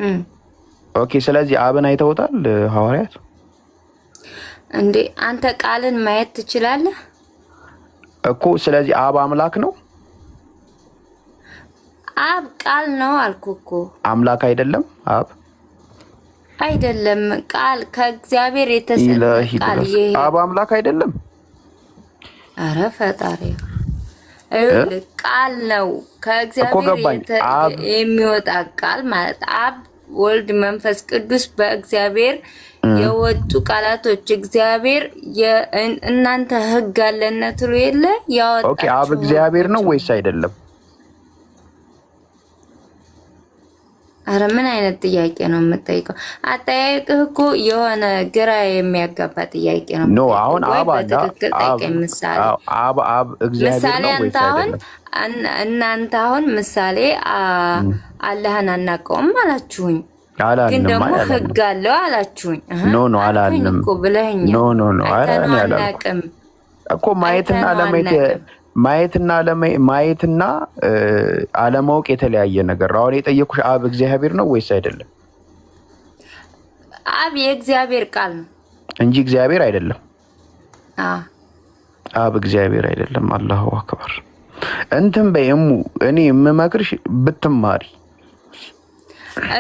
እም። okay ስለዚህ አብን አይተውታል ሐዋርያት እንዴ አንተ ቃልን ማየት ትችላለህ? እኮ። ስለዚህ አብ አምላክ ነው፣ አብ ቃል ነው አልኩ እኮ። አምላክ አይደለም። አብ አይደለም ቃል ከእግዚአብሔር የተሰጠ ኢላሂ ቃል ድረስ ይሄ አብ አምላክ አይደለም። አረ ፈጣሪ እ? ይኸውልህ ቃል ነው እኮ ከእግዚአብሔር ገባኝ። አብ የሚወጣ ቃል ማለት አብ ወልድ መንፈስ ቅዱስ በእግዚአብሔር የወጡ ቃላቶች እግዚአብሔር እናንተ ሕግ አለነ ትሉ የለ okay አብ ያወጣቸው እግዚአብሔር ነው ሕጎች ወይስ አይደለም? አረ ምን አይነት ጥያቄ ነው የምጠይቀው? አጠያየቅህ እኮ የሆነ ግራ የሚያጋባ ጥያቄ ነው No የምጠይቀው። አሁን ወይ አብ አለ በትክክል አብ ጠይቀኝ። ምሳሌ አዎ፣ አብ አብ እግዚአብሔር ምሳሌ ነው አንተ ወይስ አሁን አይደለም? እናንተ አሁን ምሳሌ አላህን አናውቀውም አላችሁኝ፣ ግን አላልንም። ደግሞ አይ አላልንም። ህግ አለው አላችሁኝ። No no አልከኝ አላልንም። እኮ ብለኸኛል። No no no ኧረ አይተነው እኔ አላልኩም አናውቅም፣ እኮ ማየትና አይተነው አለማየት አናውቅም። ማየትና ማየትና አለማወቅ የተለያየ ነገር ነው። አሁን የጠየኩሽ አብ እግዚአብሔር ነው ወይስ አይደለም አብ የእግዚአብሔር ቃል ነው። እንጂ እግዚአብሔር አይደለም። አዎ አብ እግዚአብሔር አይደለም። አላሁ አክበር። እንትን በይ እሙ፣ እኔ የምመክርሽ ብትማሪ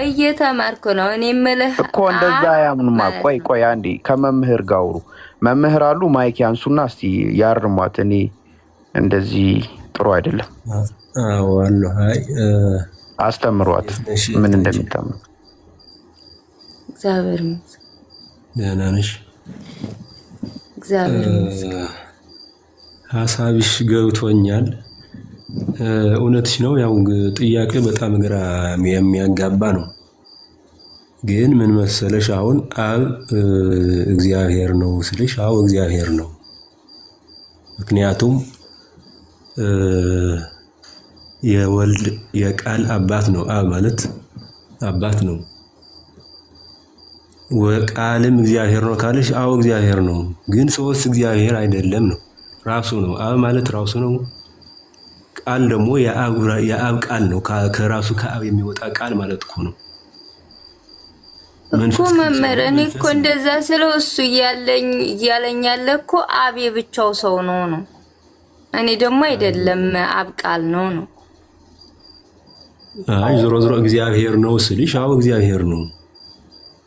እየተማርኩ ነው። እኔ የምልህ እኮ እንደዛ አብ አያምኑማ። ማለት ቆይ ነው ቆይ አንዴ ከመምህር ጋር አውሩ። መምህር አሉ mic ያንሱና እስቲ ያርሟት። እኔ እንደዚህ ጥሩ አይደለም። አዎ አሉ። አይ አስተምሯት የት ነሽ ምን እህታችን? እንደሚታመኑ። እግዚአብሔር ይመስገን፣ ደህና ነሽ? እግዚአብሔር ይመስገን። ሀሳብሽ ገብቶኛል። እውነትሽ ነው። ያው ጥያቄ በጣም ግራ የሚያጋባ ነው። ግን ምን መሰለሽ አሁን አብ እግዚአብሔር ነው ስልሽ፣ አዎ እግዚአብሔር ነው። ምክንያቱም የወልድ የቃል አባት ነው። አብ ማለት አባት ነው። ቃልም እግዚአብሔር ነው ካልሽ፣ አዎ እግዚአብሔር ነው። ግን ሶስት እግዚአብሔር አይደለም ነው፣ ራሱ ነው። አብ ማለት ራሱ ነው። ቃል ደግሞ የአብ ቃል ነው። ከራሱ ከአብ የሚወጣ ቃል ማለት እኮ ነው። እኮ መንፈስ ቅዱስ መምህር፣ ደግሞ እኔ እኮ መንፈስ ነው። እንደዛ ስለው እሱ እያለኝ እያለኝ ያለ እኮ አብ የብቻው ሰው ነው ነው። እኔ ደግሞ አይደለም አብ ቃል ነው ነው። አይ ዞሮ ዞሮ እግዚአብሔር ነው ስልሽ፣ አዎ እግዚአብሔር ነው።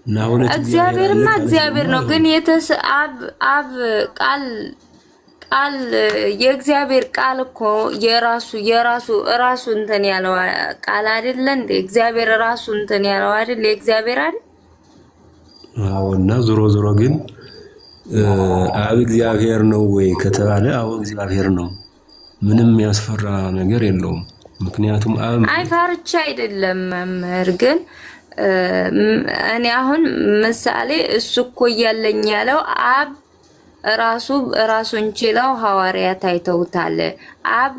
እና ሁለት እግዚአብሔር አለ እግዚአብሔርማ ካልሽ እግዚአብሔር ደግሞ ነው፣ ግን አይሆንም። አብ አብ ቃል ቃል የእግዚአብሔር ቃል እኮ የራሱ የራሱ ራሱ እንትን ያለው ቃል አይደለ እንዴ? እግዚአብሔር ራሱ እንትን ያለው አይደል? የእግዚአብሔር አይደል? አዎ እና ዞሮ ዞሮ ግን አብ እግዚአብሔር ነው ወይ ከተባለ አዎ እግዚአብሔር ነው። ምንም የሚያስፈራ ነገር የለውም። ምክንያቱም አብ አይ ማለት ፈርቻ አይደለም መምህር፣ ግን እኔ አሁን ምሳሌ እሱ እኮ እያለኝ ያለው አብ ራሱ ራሱን ችለው ሐዋርያት አይተውታል። አብ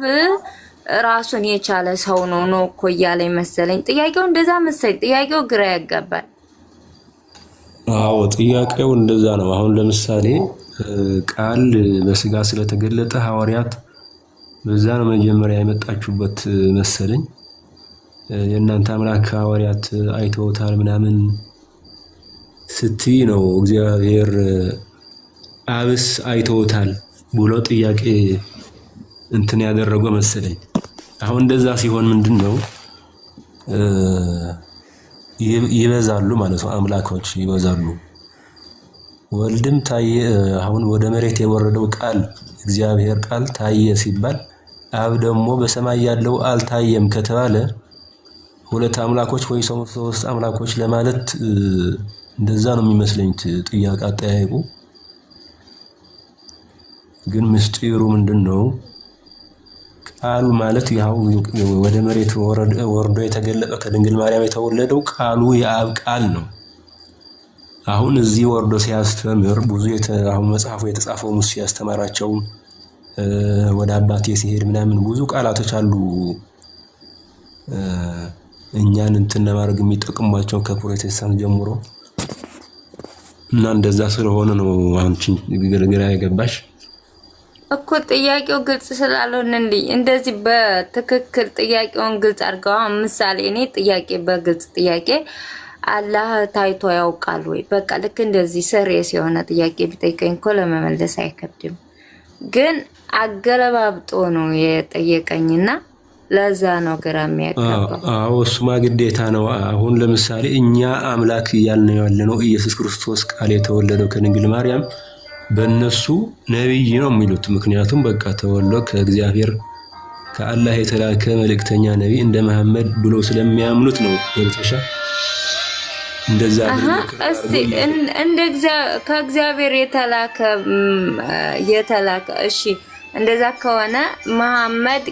ራሱን የቻለ ሰው ነው ነው እኮ እያለኝ መሰለኝ። ጥያቄው እንደዛ መሰለኝ። ጥያቄው ግራ ያጋባል። አዎ ጥያቄው እንደዛ ነው። አሁን ለምሳሌ ቃል በስጋ ስለተገለጠ ሐዋርያት በዛ ነው መጀመሪያ የመጣችሁበት መሰለኝ። የእናንተ አምላክ ሐዋርያት አይተውታል ምናምን ስትይ ነው እግዚአብሔር አብስ አይተውታል ብሎ ጥያቄ እንትን ያደረገው መሰለኝ። አሁን እንደዛ ሲሆን ምንድን ነው ይበዛሉ ማለት ነው። አምላኮች ይበዛሉ። ወልድም ታየ። አሁን ወደ መሬት የወረደው ቃል እግዚአብሔር ቃል ታየ ሲባል አብ ደግሞ በሰማይ ያለው አልታየም ከተባለ ሁለት አምላኮች ወይ ሶስት አምላኮች ለማለት እንደዛ ነው የሚመስለኝ ጥያቄ አጠያየቁ። ግን ምስጢሩ ምንድን ነው? ቃሉ ማለት ያው ወደ መሬት ወርዶ የተገለጠው ከድንግል ማርያም የተወለደው ቃሉ የአብ ቃል ነው። አሁን እዚህ ወርዶ ሲያስተምር ብዙ አሁን መጽሐፉ የተጻፈው እሱ ያስተማራቸው ወደ አባቴ ሲሄድ ምናምን ብዙ ቃላቶች አሉ እኛን እንትን ለማድረግ የሚጠቅሟቸው ከፕሮቴስታንት ጀምሮ እና እንደዛ ስለሆነ ነው አንቺን ግራ የገባሽ። እኮ ጥያቄው ግልጽ ስላልሆነልኝ እንደዚህ በትክክል ጥያቄውን ግልጽ አድርገው። አሁን ምሳሌ እኔ ጥያቄ በግልጽ ጥያቄ አላህ ታይቶ ያውቃል ወይ? በቃ ልክ እንደዚህ serious የሆነ ጥያቄ ቢጠይቀኝ እኮ ለመመለስ አይከብድም። ግን አገለባብጦ ነው የጠየቀኝና ለዛ ነው ግራ የሚያጋባው። አዎ እሱማ ግዴታ ነው። አሁን ለምሳሌ እኛ አምላክ እያልን ያለነው ኢየሱስ ክርስቶስ ቃል የተወለደው ከድንግል ማርያም በእነሱ ነቢይ ነው የሚሉት። ምክንያቱም በቃ ተወልዶ ከእግዚአብሔር ከአላህ የተላከ መልእክተኛ ነቢይ እንደ መሐመድ ብሎ ስለሚያምኑት ነው። ገብቶሻል? እንደዛ አሀ አድርገው እስቲ እንደ ከእግዚአብሔር የተላከ እሺ፣ እንደዛ ከሆነ መሐመድ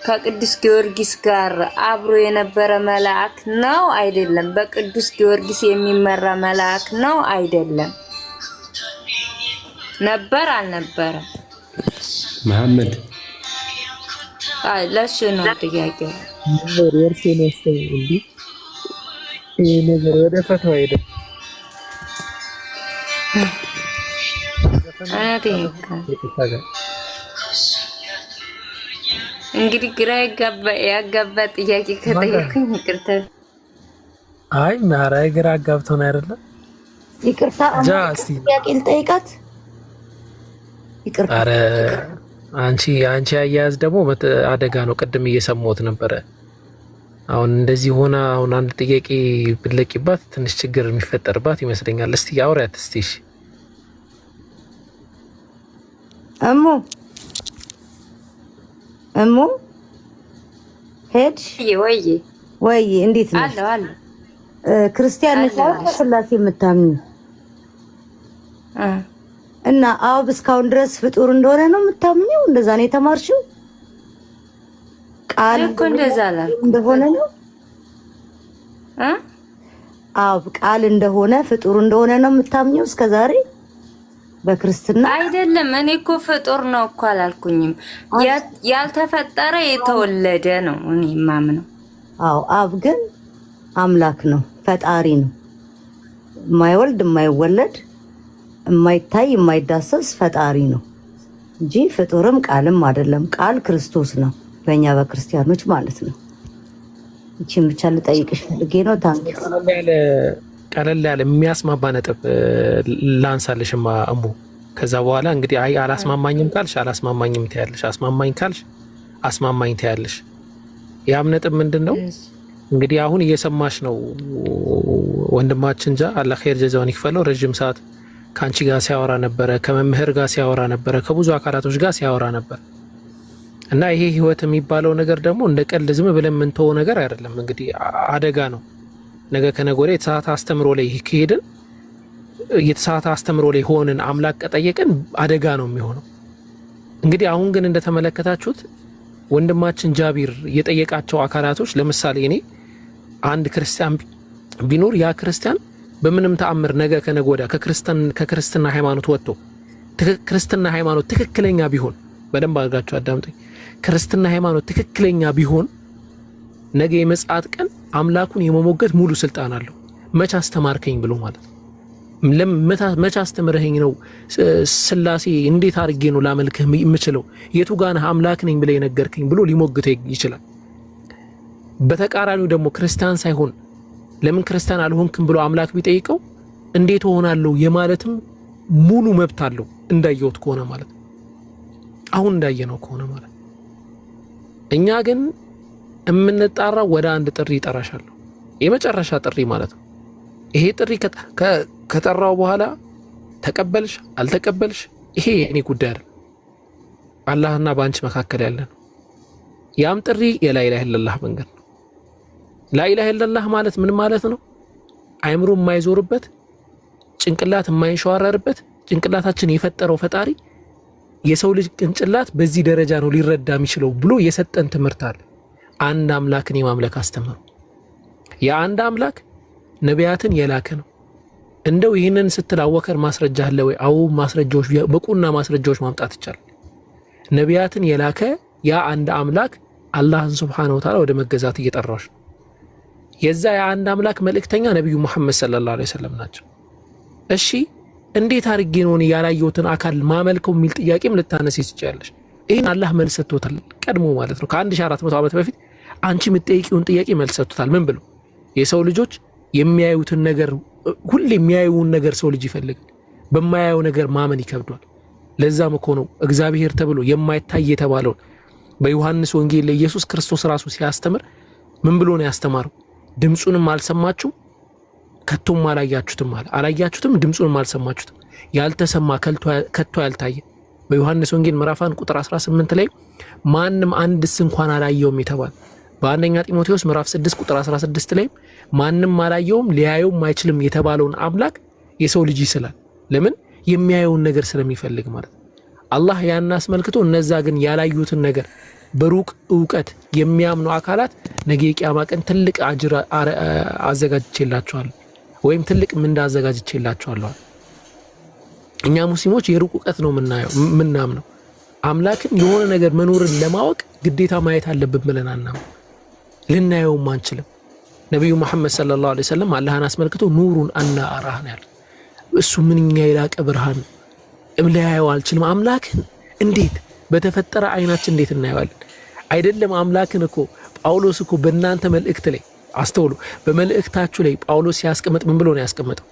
ከቅዱስ ጊዮርጊስ ጋር አብሮ የነበረ መልአክ ነው አይደለም? በቅዱስ ጊዮርጊስ የሚመራ መልአክ ነው አይደለም? ነበር አልነበረም? መሐመድ አይ ለሱ ነው ጥያቄው። የእርሴን ያስተው እንዲህ ይህ ነገር ወደ ፈተዋ ሄደ። እውነቴን እኮ እንግዲህ ግራ ያጋባ ጥያቄ ከጠየኩኝ ይቅርታ። አይ ኧረ ግራ አጋብቶን አይደለም። ይቅርታ ጃ እስቲ ጥያቄ ልጠይቃት። ይቅርታ ኧረ አንቺ አያያዝ ደግሞ አደጋ ነው። ቅድም እየሰማሁት ነበረ። አሁን እንደዚህ ሆና አሁን አንድ ጥያቄ ብትለቂባት ትንሽ ችግር የሚፈጠርባት ይመስለኛል። እስቲ አውሪያት እስቲ። እሺ እሙ እሙ ሄድሽ ወይ ወይ እንዴት ነሽ? አለሁ አለሁ። ክርስቲያን ነሽ አይደል? በስላሴ የምታምኚ እና አብ እስካሁን ድረስ ፍጡር እንደሆነ ነው የምታምኚው? እንደዛ ነው የተማርሽው? ቃል እኮ እንደዛ አላልኩም እንደሆነ ነው እ አብ ቃል እንደሆነ ፍጡር እንደሆነ ነው የምታምኚው እስከዛሬ በክርስትና? አይደለም። እኔ እኮ ፍጡር ነው እኮ አላልኩኝም። ያልተፈጠረ የተወለደ ነው እኔ የማምነው። አዎ አብ ግን አምላክ ነው፣ ፈጣሪ ነው። የማይወልድ የማይወለድ የማይታይ የማይዳሰስ ፈጣሪ ነው እንጂ ፍጡርም ቃልም አይደለም። ቃል ክርስቶስ ነው በእኛ በክርስቲያኖች ማለት ነው። ይቺን ብቻ ልጠይቅሽ ፈልጌ ነው። Thank you። ቀለል ያለ የሚያስማማ ነጥብ ላንሳልሽማ እሙ። ከዛ በኋላ እንግዲህ አይ አላስማማኝም ካልሽ አላስማማኝም ትያለሽ፣ አስማማኝ ካልሽ አስማማኝ ትያለሽ። ያም ነጥብ ምንድን ነው? እንግዲህ አሁን እየሰማሽ ነው ወንድማችን ጃ፣ አላህ ኸይር ጀዛውን ይክፈለው። ረዥም ሰዓት ከአንቺ ጋር ሲያወራ ነበረ፣ ከመምህር ጋር ሲያወራ ነበረ፣ ከብዙ አካላቶች ጋር ሲያወራ ነበር። እና ይሄ ህይወት የሚባለው ነገር ደግሞ እንደ ቀልድ ዝም ብለን የምንተወው ነገር አይደለም። እንግዲህ አደጋ ነው። ነገ ከነገ ወዲያ የተሳሳተ አስተምሮ ላይ ከሄድን፣ የተሳሳተ አስተምሮ ላይ ሆንን አምላክ ከጠየቅን አደጋ ነው የሚሆነው። እንግዲህ አሁን ግን እንደተመለከታችሁት ወንድማችን ጃቢር የጠየቃቸው አካላቶች፣ ለምሳሌ እኔ አንድ ክርስቲያን ቢኖር ያ ክርስቲያን በምንም ተአምር ነገ ከነገ ወዲያ ከክርስትና ሃይማኖት ወጥቶ ክርስትና ሃይማኖት ትክክለኛ ቢሆን፣ በደንብ አድርጋችሁ አዳምጡኝ። ክርስትና ሃይማኖት ትክክለኛ ቢሆን ነገ የምጽአት ቀን አምላኩን የመሞገት ሙሉ ስልጣን አለው። መች አስተማርከኝ ብሎ ማለት ነው። መች አስተምረኸኝ ነው? ስላሴ እንዴት አድርጌ ነው ላመልክህ የምችለው? የቱ ጋር ነህ አምላክ ነኝ ብለህ የነገርከኝ ብሎ ሊሞግተው ይችላል። በተቃራኒው ደግሞ ክርስቲያን ሳይሆን ለምን ክርስቲያን አልሆንክም ብሎ አምላክ ቢጠይቀው እንዴት እሆናለሁ የማለትም ሙሉ መብት አለው። እንዳየሁት ከሆነ ማለት ነው። አሁን እንዳየነው ከሆነ ማለት እኛ ግን የምንጣራው ወደ አንድ ጥሪ ይጠራሻለሁ። የመጨረሻ ጥሪ ማለት ነው። ይሄ ጥሪ ከጠራው በኋላ ተቀበልሽ አልተቀበልሽ ይሄ የእኔ ጉዳይ አይደለም። አላህና በአንቺ መካከል ያለ ነው። ያም ጥሪ የላኢላሃ ኢለላህ መንገድ ነው። ላኢላሃ ኢለላህ ማለት ምን ማለት ነው? አይምሮ የማይዞርበት፣ ጭንቅላት የማይንሸዋረርበት፣ ጭንቅላታችን የፈጠረው ፈጣሪ የሰው ልጅ ጭንቅላት በዚህ ደረጃ ነው ሊረዳ የሚችለው ብሎ የሰጠን ትምህርት አለ። አንድ አምላክን የማምለክ አስተምሮ የአንድ አምላክ ነቢያትን የላከ ነው። እንደው ይህንን ስትል አወከር ማስረጃ አለ ወይ? አዎ ማስረጃዎች፣ በቁና ማስረጃዎች ማምጣት ይቻላል። ነቢያትን የላከ ያ አንድ አምላክ አላህን ሱብሓነሁ ወተዓላ ወደ መገዛት እየጠራች ነው። የዛ የአንድ አምላክ መልእክተኛ ነቢዩ ሙሐመድ ሰለላሁ ዐለይሂ ወሰለም ናቸው። እሺ እንዴት አድርጌ ነው እኔ ያላየሁትን አካል ማመልከው የሚል ጥያቄም ልታነሲ ትችያለሽ። ይህን አላህ መልስ ሰጥቶታል ቀድሞ ማለት ነው። ከ1400 ዓመት በፊት አንቺ የምትጠይቂውን ጥያቄ መልስ ሰጥቶታል። ምን ብሎ? የሰው ልጆች የሚያዩትን ነገር፣ ሁሌ የሚያዩውን ነገር ሰው ልጅ ይፈልጋል። በማያየው ነገር ማመን ይከብዷል። ለዛም እኮ ነው እግዚአብሔር ተብሎ የማይታይ የተባለውን በዮሐንስ ወንጌል ላይ ኢየሱስ ክርስቶስ ራሱ ሲያስተምር ምን ብሎ ነው ያስተማረው? ድምፁንም አልሰማችሁም ከቶም አላያችሁትም አለ። አላያችሁትም፣ ድምፁንም አልሰማችሁትም። ያልተሰማ ከቶ ያልታየ፣ በዮሐንስ ወንጌል ምዕራፍ 1 ቁጥር 18 ላይ ማንም አንድስ እንኳን አላየውም የተባለ፣ በአንደኛ ጢሞቴዎስ ምዕራፍ 6 ቁጥር 16 ላይ ማንም አላየውም ሊያየውም አይችልም የተባለውን አምላክ የሰው ልጅ ይስላል። ለምን? የሚያየውን ነገር ስለሚፈልግ ማለት ነው። አላህ ያን አስመልክቶ እነዛ ግን ያላዩትን ነገር በሩቅ እውቀት የሚያምኑ አካላት ነገ የቂያማ ቀን ትልቅ አጅር አዘጋጅቼላቸዋለሁ ወይም ትልቅ ምንዳ አዘጋጅቼላቸዋለሁ። እኛ ሙስሊሞች የሩቅ እውቀት ነው የምናምነው። አምላክን የሆነ ነገር መኖርን ለማወቅ ግዴታ ማየት አለብን ብለን አናምንም፣ ልናየውም አንችልም። ነቢዩ መሐመድ صلى الله عليه وسلم አላህን አስመልክቶ نور أنى أراه ነው ያሉት። እሱ ምንኛ የላቀ ብርሃን ላያየው አልችልም። አምላክን እንዴት በተፈጠረ አይናችን እንዴት እናየዋለን? አይደለም አምላክን እኮ ጳውሎስ እኮ በእናንተ መልእክት ላይ አስተውሉ። በመልእክታችሁ ላይ ጳውሎስ ሲያስቀምጥ ምን ብሎ ነው ያስቀመጠው?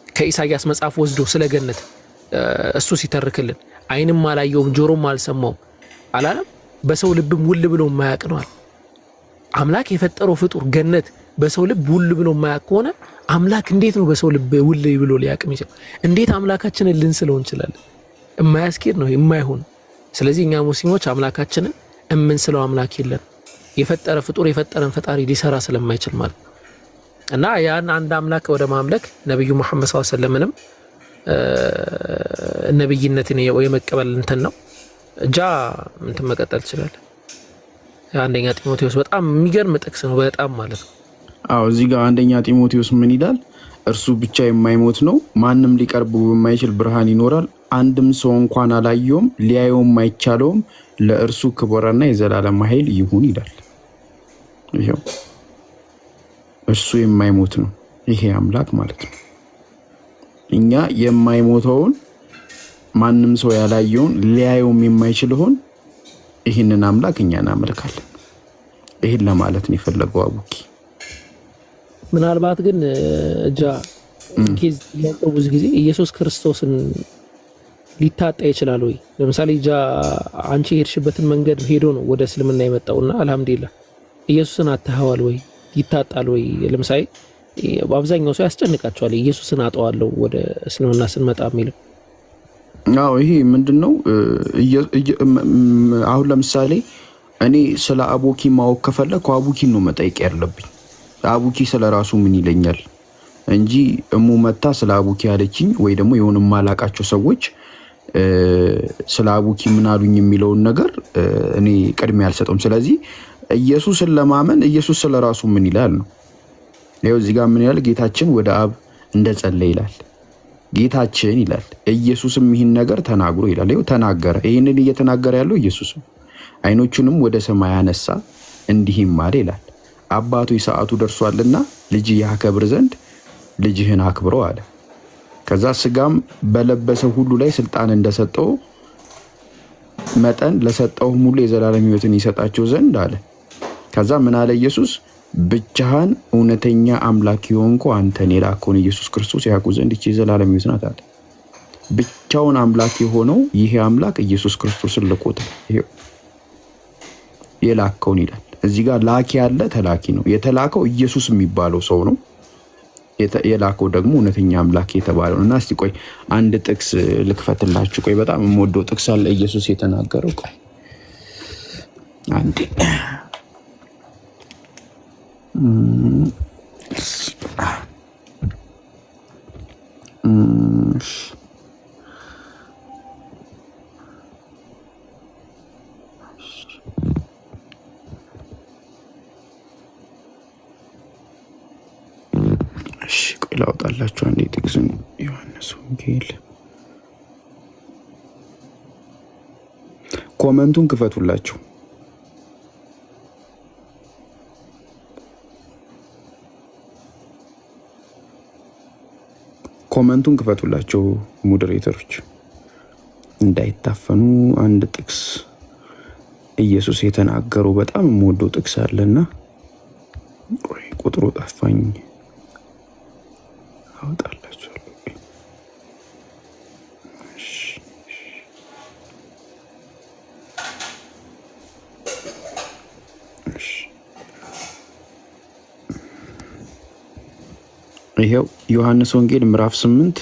ከኢሳያስ መጽሐፍ ወስዶ ስለ ገነት እሱ ሲተርክልን አይንም አላየውም ጆሮም አልሰማውም አላለም። በሰው ልብም ውል ብሎ የማያውቅ ነው አለ። አምላክ የፈጠረው ፍጡር ገነት በሰው ልብ ውል ብሎ የማያውቅ ከሆነ አምላክ እንዴት ነው በሰው ልብ ውል ብሎ ሊያውቅ የሚችለው? እንዴት አምላካችንን ልንስለው እንችላለን? የማያስኬድ ነው፣ የማይሆን። ስለዚህ እኛ ሙስሊሞች አምላካችንን እምንስለው አምላክ የለን። የፈጠረ ፍጡር የፈጠረን ፈጣሪ ሊሰራ ስለማይችል ማለት ነው። እና ያን አንድ አምላክ ወደ ማምለክ ነቢዩ መሐመድ ሰለላሁ ዐለይሂ ወሰለምንም ነብይነትን የመቀበል እንትን ነው። እጃ እንትን መቀጠል ትችላለህ። አንደኛ ጢሞቴዎስ በጣም የሚገርም ጥቅስ ነው። በጣም ማለት ነው። አዎ እዚህ ጋር አንደኛ ጢሞቴዎስ ምን ይላል? እርሱ ብቻ የማይሞት ነው፣ ማንም ሊቀርቡ በማይችል ብርሃን ይኖራል። አንድም ሰው እንኳን አላየውም፣ ሊያየውም አይቻለውም። ለእርሱ ክብርና የዘላለም ኃይል ይሁን ይላል። ይኸው እርሱ የማይሞት ነው፣ ይሄ አምላክ ማለት ነው። እኛ የማይሞተውን ማንም ሰው ያላየውን ሊያየውም የማይችልውን ይህንን አምላክ እኛ እናመልካለን። ይህን ለማለት ነው የፈለገው አቡኪ። ምናልባት ግን እጃ case ጥያቄው ብዙ ጊዜ ኢየሱስ ክርስቶስን ሊታጣ ይችላል ወይ? ለምሳሌ እጃ አንቺ የሄድሽበትን መንገድ ሄዶ ነው ወደ እስልምና የመጣውና አልሐምዱሊላህ ኢየሱስን አጥተኸዋል ወይ? ይታጣል ወይ? ለምሳሌ በአብዛኛው ሰው ያስጨንቃቸዋል። ኢየሱስን አጠዋለሁ ወደ እስልምና ስንመጣ የሚለው አዎ ይሄ ምንድን ነው? አሁን ለምሳሌ እኔ ስለ አቡኪ ማወቅ ከፈለኩ አቡኪን ነው መጠየቅ ያለብኝ። አቡኪ ስለ ራሱ ምን ይለኛል እንጂ እሙ መታ ስለ አቡኪ ያለችኝ ወይ ደግሞ የሆነ የማላቃቸው ሰዎች ስለ አቡኪ ምን አሉኝ የሚለውን ነገር እኔ ቅድሚያ አልሰጠውም። ስለዚህ ኢየሱስን ለማመን ኢየሱስ ስለ ራሱ ምን ይላል ነው። ይኸው እዚህ ጋር ምን ይላል? ጌታችን ወደ አብ እንደጸለየ ይላል። ጌታችን ይላል። ኢየሱስም ይህን ነገር ተናግሮ ይላል። ይኸው ተናገረ። ይህንን እየተናገረ ያለው ኢየሱስም ዓይኖቹንም ወደ ሰማይ አነሳ እንዲህም አለ ይላል፣ አባቱ ሰዓቱ ደርሷልና ልጅ ያከብር ዘንድ ልጅህን አክብረው አለ። ከዛ ስጋም በለበሰ ሁሉ ላይ ስልጣን እንደሰጠው መጠን ለሰጠውም ሁሉ የዘላለም ሕይወትን ይሰጣቸው ዘንድ አለ። ከዛ ምን አለ ኢየሱስ? ብቻህን እውነተኛ አምላክ የሆንከው አንተን የላከውን ኢየሱስ ክርስቶስ ያውቁ ዘንድ ይህች የዘላለም ሕይወት ናት አለ። ብቻውን አምላክ የሆነው ይሄ አምላክ ኢየሱስ ክርስቶስን ልኮታል። ይሄው የላከውን ይላል። እዚህ ጋር ላኪ ያለ ተላኪ ነው። የተላከው ኢየሱስ የሚባለው ሰው ነው። የላከው ደግሞ እውነተኛ አምላክ የተባለው ነው። እና እስቲ ቆይ አንድ ጥቅስ ልክፈትላችሁ። ቆይ በጣም የምወደው ጥቅስ አለ ኢየሱስ የተናገረው። ቆይ አንዴ እሺ ቆይ ላውጣላችሁ አንዴ ጥቅሱን። ዮሐንስ ወንጌል comment ኡን ክፈቱላችሁ። comment ኡን ክፈቱላቸው moderator ኦች እንዳይታፈኑ። አንድ ጥቅስ ኢየሱስ የተናገረው በጣም የምወደው ጥቅስ አለና ቆይ ቁጥሩ ጠፋኝ፣ አወጣላችኋለሁ። እሺ፣ እሺ። ይሄው ዮሐንስ ወንጌል ምዕራፍ 8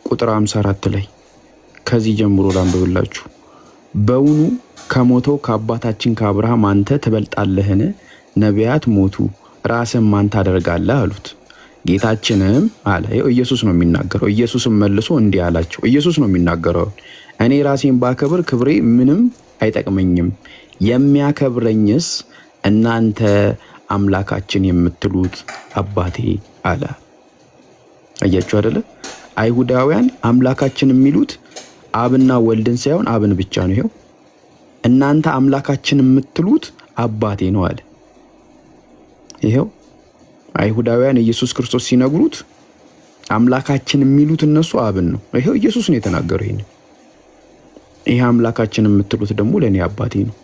ቁጥር 54 ላይ ከዚህ ጀምሮ ላንብብላችሁ። በውኑ ከሞተው ከአባታችን ከአብርሃም አንተ ትበልጣለህን? ነቢያት ሞቱ፣ ራስህን ማን ታደርጋለህ አሉት። ጌታችንም አለ፣ ይኸው ኢየሱስ ነው የሚናገረው። ኢየሱስም መልሶ እንዲህ አላቸው። ኢየሱስ ነው የሚናገረው። እኔ ራሴን ባከብር ክብሬ ምንም አይጠቅመኝም። የሚያከብረኝስ እናንተ አምላካችን የምትሉት አባቴ አለ። አያችሁ አይደለ? አይሁዳውያን አምላካችን የሚሉት አብና ወልድን ሳይሆን አብን ብቻ ነው። ይኸው እናንተ አምላካችን የምትሉት አባቴ ነው አለ። ይኸው አይሁዳውያን ኢየሱስ ክርስቶስ ሲነግሩት አምላካችን የሚሉት እነሱ አብን ነው። ይኸው ኢየሱስ ነው የተናገረው ይሄን። ይሄ አምላካችን የምትሉት ደግሞ ለእኔ አባቴ ነው።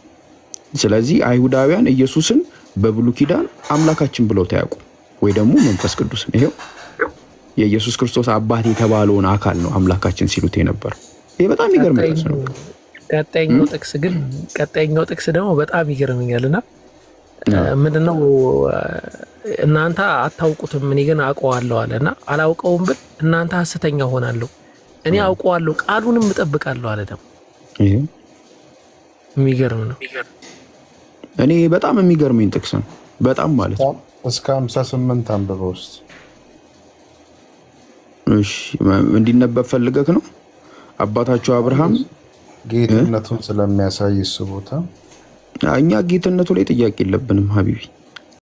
ስለዚህ አይሁዳውያን ኢየሱስን በብሉይ ኪዳን አምላካችን ብለው ታያውቁ ወይ ደግሞ መንፈስ ቅዱስን። ይኸው የኢየሱስ ክርስቶስ አባት የተባለውን አካል ነው አምላካችን ሲሉት የነበረው። ይሄ በጣም የሚገርም ጥቅስ ነው። ቀጣይኛው ጥቅስ ግን ቀጣይኛው ጥቅስ ደግሞ በጣም ይገርመኛል እና ምንድነው እናንተ አታውቁትም እኔ ግን አውቀዋለሁ አለ እና አላውቀውም ብል እናንተ ሐሰተኛ ሆናለሁ፣ እኔ አውቀዋለሁ ቃሉንም እጠብቃለሁ አለ። ደግሞ የሚገርም ነው። እኔ በጣም የሚገርመኝ ጥቅስ ነው። በጣም ማለት ነው። እስከ 58 አንብበው ውስጥ። እሺ፣ እንዲነበብ ፈልገክ ነው? አባታቸው አብርሃም ጌትነቱን ስለሚያሳይ እሱ ቦታ። እኛ ጌትነቱ ላይ ጥያቄ የለብንም حبيبي።